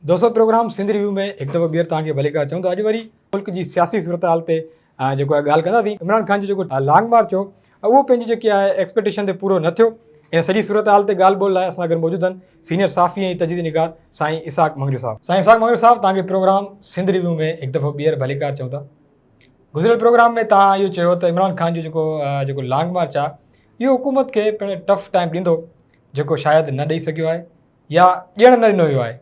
دوستو programme Sindh review ۾ هڪ دفعو ٻيهر توهان کي ڀليڪار چئون ٿا اڄ وري ملڪ جي سياسي صورتحال تي جيڪو آهي ڳالهه ڪنداسين عمران خان جو جيڪو لانگ مارچ هو اهو پنهنجي جيڪي آهي ايڪسپيڪٽيشن تي پورو نه ٿيو ان سڄي صورتحال تي ڳالهه ٻولهه لاء اسان گڏ موجود آهن سينيئر صحافي ۽ تجزيي نگار سائين اسحاق مڱريو صاحب سائين اسحاق مڱريو صاحب توهان کي پروگرام سنڌ ريويو ۾ هڪ دفعو ٻيهر ڀليڪار چئون ٿا گذريل پروگرام ۾ توهان اهو چيو ته عمران خان جو جيڪو جيڪو لانگ مارچ آهي اهو حڪومت کي پڻ ٽف ٽائيم ڏيندو جيڪو شايد نه ڏئي سگهيو آهي يا ڏيڻ نه ڏنو ويو آهي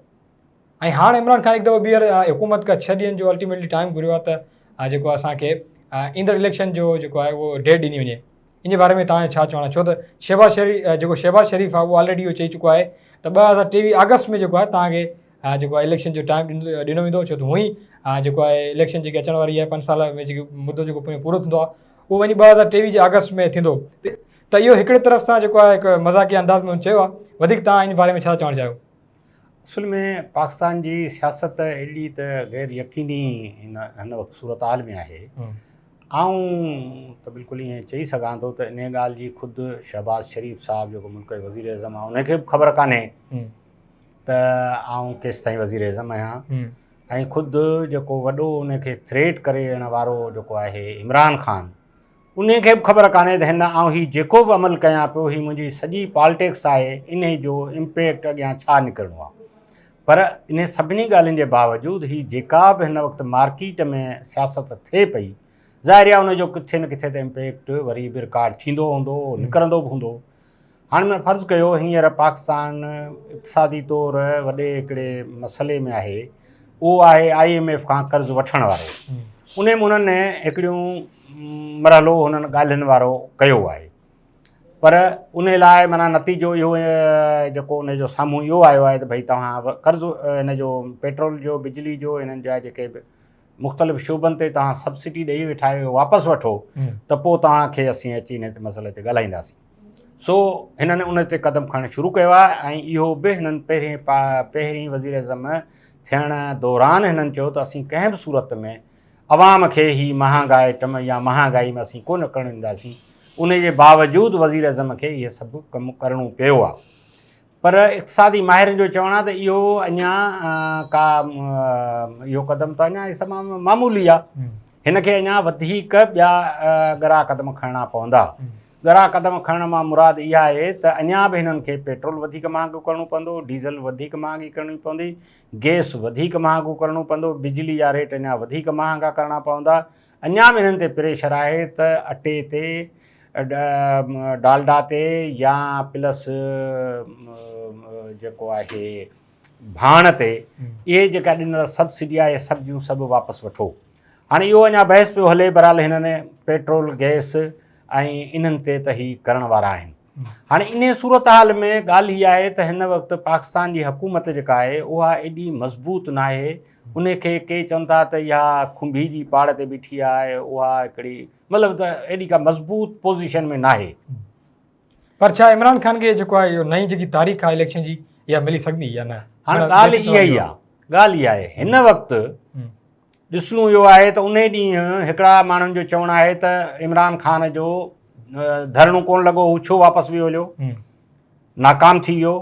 ۽ هاڻ عمران خان هڪ دفعو ٻيهر حڪومت کان ڇهه ڏينهن جو الٽيميٽلي ٽائيم گهريو آهي ته جيڪو اسان کي ايندڙ اليڪشن جو جيڪو آهي اهو ڊيٽ ڏني وڃي ان جي باري ۾ توهان جو ڇا چوڻ آهي ڇو ته شهباز شريف جيڪو شهباز شريف آهي اهو آلريڊي اهو چئي چڪو آهي ته 2023 آگسٽ ۾ جيڪو آهي توهان کي جيڪو آهي اليڪشن جو ٽائيم ڏنو ويندو ڇو ته هونئن ئي جيڪو آهي اليڪشن جيڪي اچڻ واري آهي پنج سال ۾ جيڪي مدو جيڪو پورو ٿيندو آهي اهو وڃي 2023 جي آگسٽ ۾ ٿيندو ته اهو هڪڙي طرف سان جيڪو آهي هڪ مذاقي انداز ۾ هن چيو آهي وڌيڪ توهان ان باري ۾ ڇا چوڻ چاهيو؟ اصل ۾ پاڪستان جي سياست ايڏي ته غير يقيني هن هن وقت صورتحال ۾ آهي آئون ته بلڪل ائين چئي سگهان ٿو ته انهي ڳالهه جي خود شهباز شريف صاحب جيڪو ملڪ جو وزير اعظم آهي ان کي به خبر ڪانهي ته آئون ڪيستائين وزير اعظم آهيان ۽ خود جيڪو وڏو ان کي ٿريٽ ڪري ڏيڻ وارو جيڪو آهي عمران خان انهي کي به خبر ڪانهي ته هن آئون هي جيڪو به عمل ڪيان پيو هي منهنجي سڄي پالٽيڪس آهي انهي جو امپيڪٽ اڳيان ڇا نڪرڻو آهي پر انهي سڀني ڳالهين جي باوجود هي جيڪا به هن وقت مارڪيٽ ۾ سياست ٿئي پئي ظاهر آهي ان جو ڪٿي نه ڪٿي ته امپيڪٽ وري به رڪارڊ ٿيندو هوندو نڪرندو به هوندو هاڻي مان فرض ڪيو هينئر پاڪستان اقتصادي طور وڏي هڪڙي مسئلي ۾ آهي اهو آهي I M F کان قرض وٺڻ وارو ان ۾ انهن هڪڙيون مرحلو هنن ڳالهين وارو ڪيو آهي پر ان لاء معنيٰ نتيجو اهو جيڪو ان جو سامهون اهو آيو آهي ته ڀئي توهان قرض هن جو پيٽرول جو بجلي جو هنن جا جيڪي به مختلف شعبن تي توهان سبسڊي ڏئي ويٺا آهيو واپس وٺو ته پوء توهان کي اسين اچي ان مسئلي تي ڳالهائينداسين سو هنن ان تي قدم کڻڻ شروع ڪيو آهي ۽ اهو به هنن پهرين پهرين وزير اعظم ٿيڻ دوران هنن چيو ته اسين ڪنهن به صورت ۾ عوام کي هي مهانگا آئٽم يا مهانگائي ۾ اسين ڪونه ڪرڻ ڏينداسين ان جي باوجود وزير اعظم کي اهي سڀ ڪم ڪرڻو پيو آهي پر اقتصادي ماهرن جو چوڻ آهي ته اهو اڃا ڪا اهو قدم ته اڃا تمام معمولي آهي هن کي اڃا وڌيڪ ٻيا ڳرا قدم کڻڻا پوندا ڳرا قدم کڻڻ مان مراد اها آهي ته اڃا به هنن کي پيٽرول وڌيڪ مهانگو ڪرڻو پوندو ڊيزل وڌيڪ مهانگي ڪرڻي پوندي گئس وڌيڪ مهانگو ڪرڻو پوندو بجلي جا ريٽ اڃا وڌيڪ مهانگا ڪرڻا پوندا اڃا به هنن تي پريشر آهي ته اٽي تي ڊالڊا تي يا پلس جيڪو آهي ڀاڻ تي اهي جيڪا ڏنل سبسڊي آهي سڀ جون سڀ واپس وٺو هاڻي اهو اڃا بحث پيو هلي بهرحال هنن پيٽرول گئس ۽ انهن تي ته هي ڪرڻ وارا آهن هاڻي انهي صورتحال ۾ ڳالهه هي آهي ته هن وقت پاڪستان جي حڪومت جيڪا آهي اها ايڏي مضبوط ناهي انهي کي ڪي چون ٿا ته اها کنڀي جي پاڙ تي بيٺي آهي اها هڪڙي مطلب ته ايڏي ڪا مضبوط پوزيشن ۾ ناهي. پر ڇا عمران خان کي جيڪو آهي اهو نئين جيڪي تاريخ آهي اليڪشن جي اها ملي سگهندي يا نه؟ هاڻي ڳالهه اها ئي آهي ڳالهه اها آهي هن وقت ڏسڻو اهو آهي ته انهي ڏينهن هڪڙا ماڻهن جو چوڻ آهي ته عمران خان جو ڌرڻو ڪونه لڳو هو ڇو واپس ويو هليو ناڪام ٿي ويو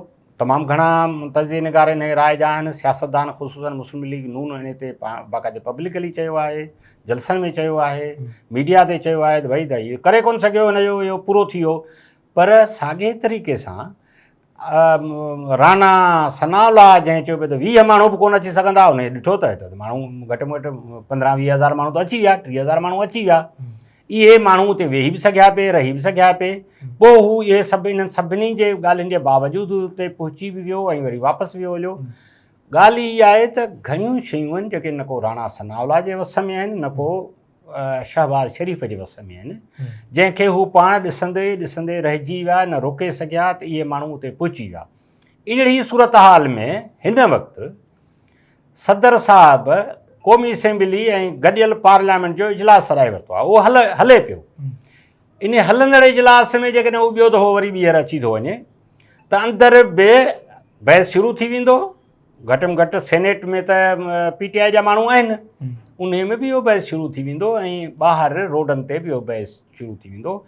تمام گهڻا تجزيي نگار انهيء راء جا آهن. سياستدان خصوصاً مسلم ليگ نون انهيء تي باقاعدي پبلڪلي چيو آهي، جلسن ۾ چيو آهي، ميڊيا تي چيو آهي ته ڀئي ته هي ڪري ڪونه سگهيو هن جو اهو پورو ٿي ويو پر ساڳئي طريقي سان راڻا ثناء الله جنهن چيو پئي ته 20 ماڻهو به ڪونه اچي سگهندا انهيء ڏٺو ته هتي ته ماڻهو گهٽ ۾ گهٽ 15 20 هزار ماڻهو ته اچي ويا 30 هزار ماڻهو اچي ويا اهي ماڻهو اتي ويهي به سگهيا پئي، رهي به سگهيا پئي. پوء هو اهي سڀ انهن سڀني جي ڳالهين جي باوجود اتي پهچي به ويو ۽ وري واپس ويو هليو. ڳالهه هي آهي ته گهڻيون شيون آهن جيڪي نه ڪو راڻا ثناء الله جي وس ۾ آهن نه ڪو شهباز شريف جي وس ۾ آهن، جنهن کي هو پاڻ ڏسندي ڏسندي رهجي ويا نه روڪي سگهيا ته اهي ماڻهو اتي پهچي ويا. اهڙي صورتحال ۾ هن وقت صدر صاحب قومي اسيمبلي ۽ گڏيل پارليامينٽ جو اجلاس سڏائي ورتو آهي اهو هل هلي پيو ان هلندڙ اجلاس ۾ جيڪڏهن هو ٻيو دفعو وري ٻيهر اچي ٿو وڃي ته اندر به بحث شروع ٿي ويندو گهٽ ۾ گهٽ سينيٽ ۾ ته پي ٽي آء جا ماڻهو آهن ان ۾ به اهو بحث شروع ٿي ويندو ۽ ٻاهر روڊن تي به اهو بحث شروع ٿي ويندو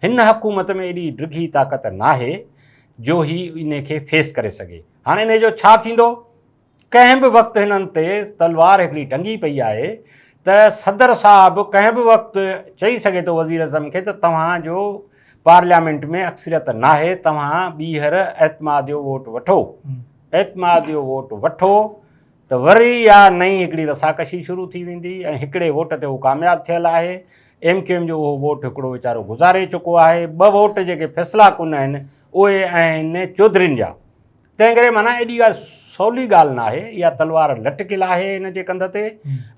هن حڪومت ۾ ايڏي ڊگهي طاقت ناهي جو هي ان کي فيس ڪري سگهي هاڻي ان جو ڇا ٿيندو؟ ڪنهن به وقت هنن تي تلوار هڪڙي ٽنگي پئي آهي ته صدر صاحب ڪنهن به وقت چئي سگهي ٿو وزيراعظم کي ته توهان جو پارليامينٽ ۾ اڪثريت ناهي توهان ٻيهر اعتماد جو ووٽ وٺو اعتماد جو ووٽ وٺو ته وري اها نئين هڪڙي رساڪشي شروع ٿي ويندي ۽ هڪڙي ووٽ تي هو ڪامياب ٿيل آهي ايم ڪيو ايم جو اهو ووٽ هڪڙو ويچارو گذاري چڪو آهي ٻه ووٽ جيڪي فيصلا ڪن آهن اهي آهن چوڌرين جا تنهن ڪري معنيٰ ايڏي ڪا سولي ڳالهه ناهي، اها تلوار لٽڪيل آهي هن جي ڪنڌ تي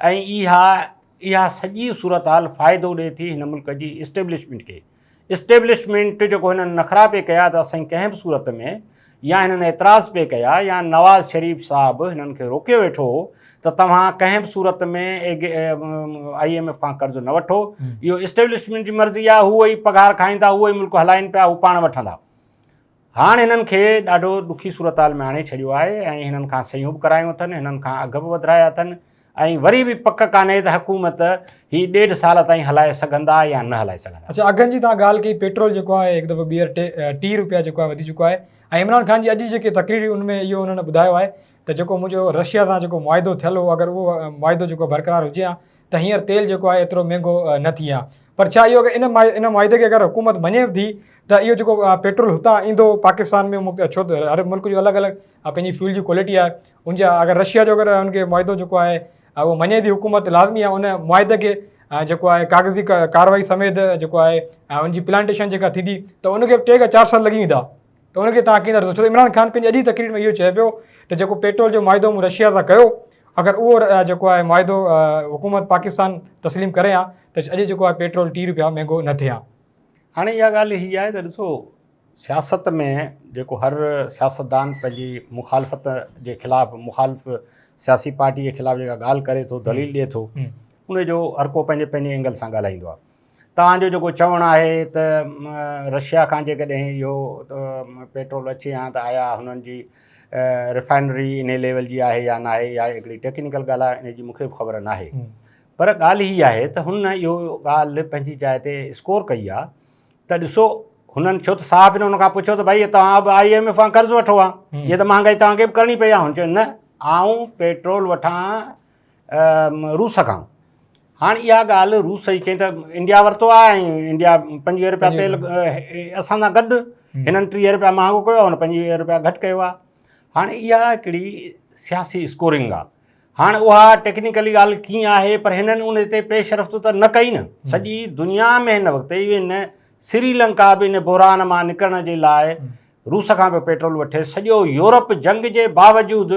۽ اها اها سڄي صورتحال فائدو ڏئي ٿي هن ملڪ جي اسٽيبلشمينٽ کي. اسٽيبلشمينٽ جيڪو هنن نخرا پئي ڪيا ته اسين ڪنهن به صورت ۾ يا هنن اعتراض پئي ڪيا يا نواز شريف صاحب هنن کي روڪيو ويٺو هو ته توهان ڪنهن به صورت ۾ I M F کان قرض نه وٺو، اهو اسٽيبلشمينٽ جي مرضي آهي، هو ئي پگهار کائين ٿا، هو ئي ملڪ هلائين پيا، هو پاڻ وٺندا. هاڻ هنن کي ڏاڍو ڏکي صورتحال ۾ آڻي ڇڏيو آهي ۽ هنن کان صحيحون به ڪرايون اٿن، هنن کان اگهه به وڌرايا اٿن ۽ وري به پڪ ڪانهي ته حڪومت هي ڏيڍ سال تائين هلائي سگهندا يا نه هلائي سگهندا. اڇا اگهن جي توهان ڳالهه ڪئي پيٽرول جيڪو آهي هڪ دفعو ٻيهر 30 روپيا جيڪو آهي وڌي چڪو آهي ۽ عمران خان جي اڄ جي جيڪي تقرير هئي ان ۾ اهو انهن ٻڌايو آهي ته جيڪو منهنجو رشيا سان جيڪو معاهدو ٿيل هو اگر اهو معاهدو جيڪو برقرار هجي ها ته هينئر تيل جيڪو آهي ايترو مهنگو نه ٿئي ها پر ڇا اهو ان ان معاهدي کي اگر حڪومت مڃي به ٿي ته اهو جيڪو پيٽرول هتان ايندو پاڪستان ۾ ڇو ته هر ملڪ جو الڳ الڳ پنهنجي فيول جي ڪوالٽي آهي ان جا اگر رشيا جو اگر ان کي معاهدو جيڪو آهي اهو مڃي ٿي حڪومت لازمي آهي ان معاهدي کي جيڪو آهي ڪاغذي ڪارروائي سميت جيڪو آهي ان جي پلانٽيشن جيڪا ٿيندي ته ان کي ٽي کان چار سال لڳي ويندا ته ان کي توهان ڪيئن ٿا ڏسو ڇو ته عمران خان پنهنجي اڄ جي تقرير ۾ اهو چئي پيو ته جيڪو پيٽرول جو معاهدو مون رشيا سان ڪيو اگر اهو جيڪو آهي معاهدو حڪومت پاڪستان تسليم ڪري ها ته اڄ جيڪو آهي پيٽرول 30 روپيا مهنگو نه ٿئي ها. هاڻي اها ڳالهه هي آهي ته ڏسو سياست ۾ جيڪو هر سياستدان پنهنجي مخالفت جي خلاف مخالف سياسي پارٽي جي خلاف جيڪا ڳالهه ڪري ٿو دليل ڏئي ٿو ان جو هر ڪو پنهنجي پنهنجي اينگل سان ڳالهائيندو آهي توهان جو جيڪو چوڻ آهي ته رشيا کان جيڪڏهن اهو پيٽرول اچي ها ته آيا هنن جي ريفائنري انهي ليول جي آهي يا ناهي اها هڪڙي ٽيڪنيڪل ڳالهه آهي انهي جي مون کي به خبر ناهي پر ڳالهه هي آهي ته هن اهو ڳالهه پنهنجي جاء تي اسڪور ڪئي آهي ته ڏسو هنن ڇو ته صحافين هن کان پڇيو ته ڀائي توهان به I M F کان قرض وٺو ها هيء ته مهانگائي توهان کي به ڪرڻي پئي آهي هن چيو نه آئون پيٽرول وٺان روس کان هاڻ اها ڳالهه روس جي چئي ته انڊيا ورتو آهي ۽ انڊيا 25 روپيا تيل اسان سان گڏ هنن 30 روپيا مهانگو ڪيو آهي هن 25 روپيا گهٽ ڪيو آهي هاڻ اها هڪڙي سياسي اسڪورنگ آهي هاڻ اها ٽيڪنيڪلي ڳالهه ڪيئن آهي پر هنن ان تي پيش رفت ته نه ڪئي نه سڄي دنيا ۾ هن وقت ايون سري لنڪا به ان بحران مان نڪرڻ جي لاء روس کان پيو پيٽرول وٺي سڄو يورپ جنگ جي باوجود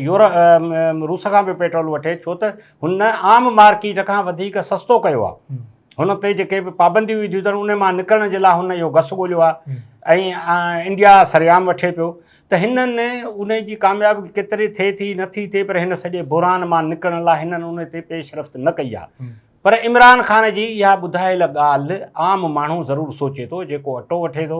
يورپ روس کان به پيٽرول وٺي ڇو ته هن عام مارڪيٽ کان وڌيڪ سستو ڪيو آهي هن تي جيڪي به پابنديون وڌيون اٿن ان مان نڪرڻ جي لاء هن اهو گس ڳوليو آهي ۽ انڊيا سرعام وٺي پيو ته هنن ان جي ڪاميابي ڪيتري ٿئي ٿي نٿي ٿئي پر هن سڄي بحران مان نڪرڻ لاء هنن ان تي پيش رفت نه ڪئي آهي پر عمران خان جي اها ٻڌايل ڳالهه عام ماڻهو ضرور سوچي ٿو، جيڪو اٽو وٺي ٿو،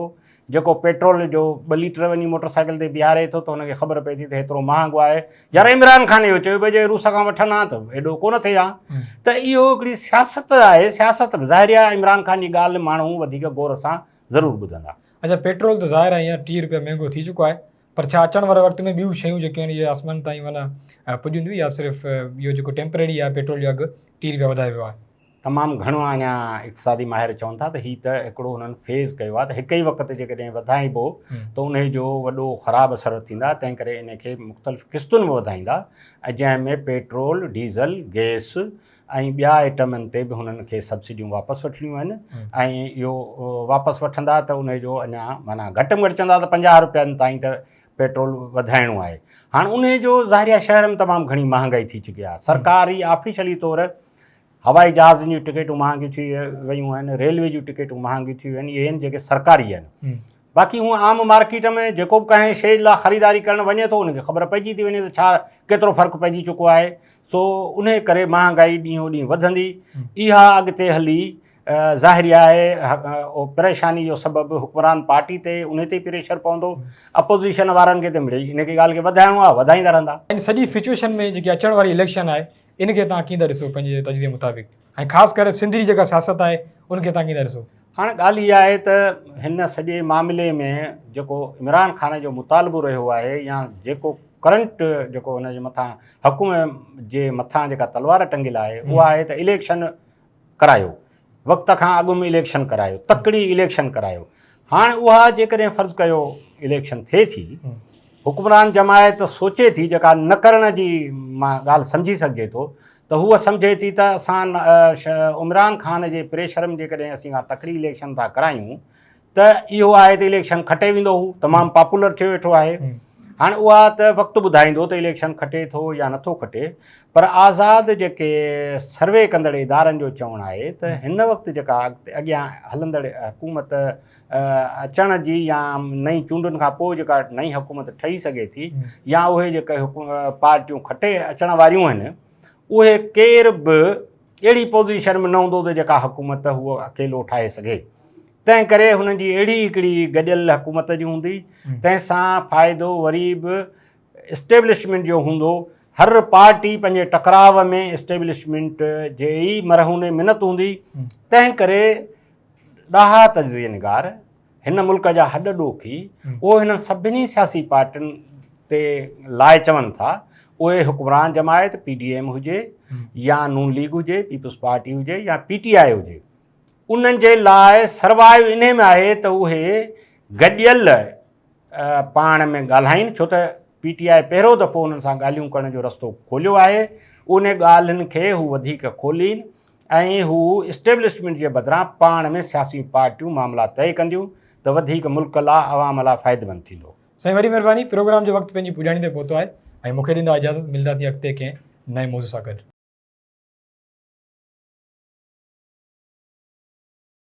جيڪو پيٽرول جو ٻه ليٽر وڃي موٽر سائيڪل تي بيهاري ٿو ته هن کي خبر پئي ٿي ته هيترو مهانگو آهي، يار عمران خان اهو چيو پئي جي روس کان وٺن ها ته ايڏو ڪونه ٿئي ها ته اهو هڪڙي سياست آهي، سياست به ظاهر آهي عمران خان جي ڳالهه ماڻهو وڌيڪ غور سان ضرور ٻڌندا. اڇا پيٽرول ته ظاهر آهي هينئر 30 روپيا مهنگو ٿي چڪو آهي پر ڇا اچڻ واري وقت ۾ ٻيون شيون جيڪيون آهن اهي آسمان تائين معنيٰ پڄنديون يا صرف اهو جيڪو ٽيمپرري آهي پيٽرول جو اگهه 30 روپيا وڌايو ويو آهي. تمام گهڻو اڃا اقتصادي ماهر چون ٿا ته هي ته هڪڙو هنن فيز ڪيو آهي ته هڪ ئي وقت جيڪڏهن وڌائبو ته انهي جو وڏو خراب اثر ٿيندا تنهن ڪري انهي کي مختلف قسطن ۾ وڌائيندا ۽ جنهن ۾ پيٽرول، ڊيزل، گئس ۽ ٻيا آئٽمن تي به هنن کي سبسڊيون واپس وٺڻيون آهن ۽ اهو واپس وٺندا ته ان جو اڃا معنيٰ گهٽ ۾ گهٽ چوندا ته 50 روپين تائين ته پيٽرول وڌائڻو آهي هاڻ ان جو ظاهر آهي شهر ۾ تمام گهڻي مهانگائي ٿي چڪي آهي سرڪاري آفيشلي طور هوائي جهازن جون ٽڪيٽون مهانگيون ٿي ويون آهن ريلوي جون ٽڪيٽون مهانگيون ٿي ويون آهن اهي آهن جيڪي سرڪاري آهن باقي هونء عام مارڪيٽ ۾ جيڪو به ڪنهن شيء لاء خريداري ڪرڻ وڃي ٿو ان کي خبر پئجي ٿي وڃي ته ڇا ڪيترو فرق پئجي چڪو آهي سو انهي ڪري مهانگائي ڏينهون ڏينهن وڌندي اها اڳتي هلي ظاهري آهي پريشاني جو سبب حڪمران پارٽي تي انهي تي پريشر پوندو اپوزيشن وارن کي ته مڙئي ان کي ڳالهه کي وڌائڻو آهي وڌائيندا رهندا. ان سڄي سچوئيشن ۾ جيڪي اچڻ واري اليڪشن آهي ان کي توهان ڪيئن ٿا ڏسو پنهنجي تجزيي مطابق ۽ خاص ڪري سنڌ جي جيڪا سياست آهي ان کي توهان ڪيئن ٿا ڏسو؟ هاڻ ڳالهه اها آهي ته هن سڄي معاملي ۾ جيڪو عمران خان جو مطالبو رهيو آهي يا جيڪو ڪرنٽ جيڪو ان جي مٿان حڪومت جي مٿان جيڪا تلوار ٽنگيل آهي اها آهي ته اليڪشن ڪرايو وقت کان اڳ ۾ اليڪشن ڪرايو تڪڙي اليڪشن ڪرايو هاڻ اها جيڪڏهن فرض ڪيو اليڪشن ٿئي ٿي حڪمران جماعت سوچي ٿي جيڪا نه ڪرڻ جي مان ڳالهه سمجهي سگهجي ٿو ته هوء سمجهي ٿي ته اسان عمران خان جي پريشر ۾ جيڪڏهن اسين اها تڪڙي اليڪشن ٿا ڪرايون ته اهو آهي ته اليڪشن کٽي ويندو هو تمام پاپولر ٿيو ويٺو آهي هاڻ اها ته وقت ٻڌائيندو ته اليڪشن کٽي ٿو يا نٿو کٽي پر آزاد جيڪي سروي ڪندڙ ادارن جو چوڻ آهي ته هن وقت جيڪا اڳيان هلندڙ حڪومت اچڻ جي يا نئين چونڊن کان پوء جيڪا نئين حڪومت ٺهي سگهي ٿي يا اهي جيڪي پارٽيون کٽي اچڻ واريون آهن اهي ڪير به اهڙي پوزيشن ۾ نه هوندو ته جيڪا حڪومت هو اڪيلو ٺاهي سگهي تنهن ڪري هنن جي اهڙي هڪڙي گڏيل حڪومت جي هوندي تنهن سان فائدو وري به اسٽيبلشمينٽ جو هوندو هر پارٽي پنهنجي ٽڪراء ۾ اسٽيبلشمينٽ جي ئي مرهون منت هوندي تنهن ڪري ڏاها تجزيه نگار هن ملڪ جا هڏ ڏوکي اهو هنن سڀني سياسي پارٽين تي لاء چون ٿا اهي حڪمران جماعت پي ڊي ايم هجي يا نون ليگ هجي پيپلز پارٽي هجي يا پي ٽي آء هجي انهن جي لاء سروائيو انهي ۾ آهي ته اهي گڏيل پاڻ ۾ ڳالهائين ڇو ته پي ٽي آء پهريون دفعو انهن سان ڳالهيون ڪرڻ جو رستو کوليو آهي انهي ڳالهين کي هو وڌيڪ کولين ۽ هو اسٽيبلشمينٽ جي بدران پاڻ ۾ سياسي پارٽيون معاملا طئي ڪنديون ته وڌيڪ ملڪ لا عوام لا فائديمند ٿيندو. سائين وڏي مهرباني پروگرام جو وقت پنهنجي پڄاڻي تي پهتو آهي ۽ مونکي ڏيندا اجازت ملنداسين اڳتي ڪنهن نئين موضوع سان گڏ.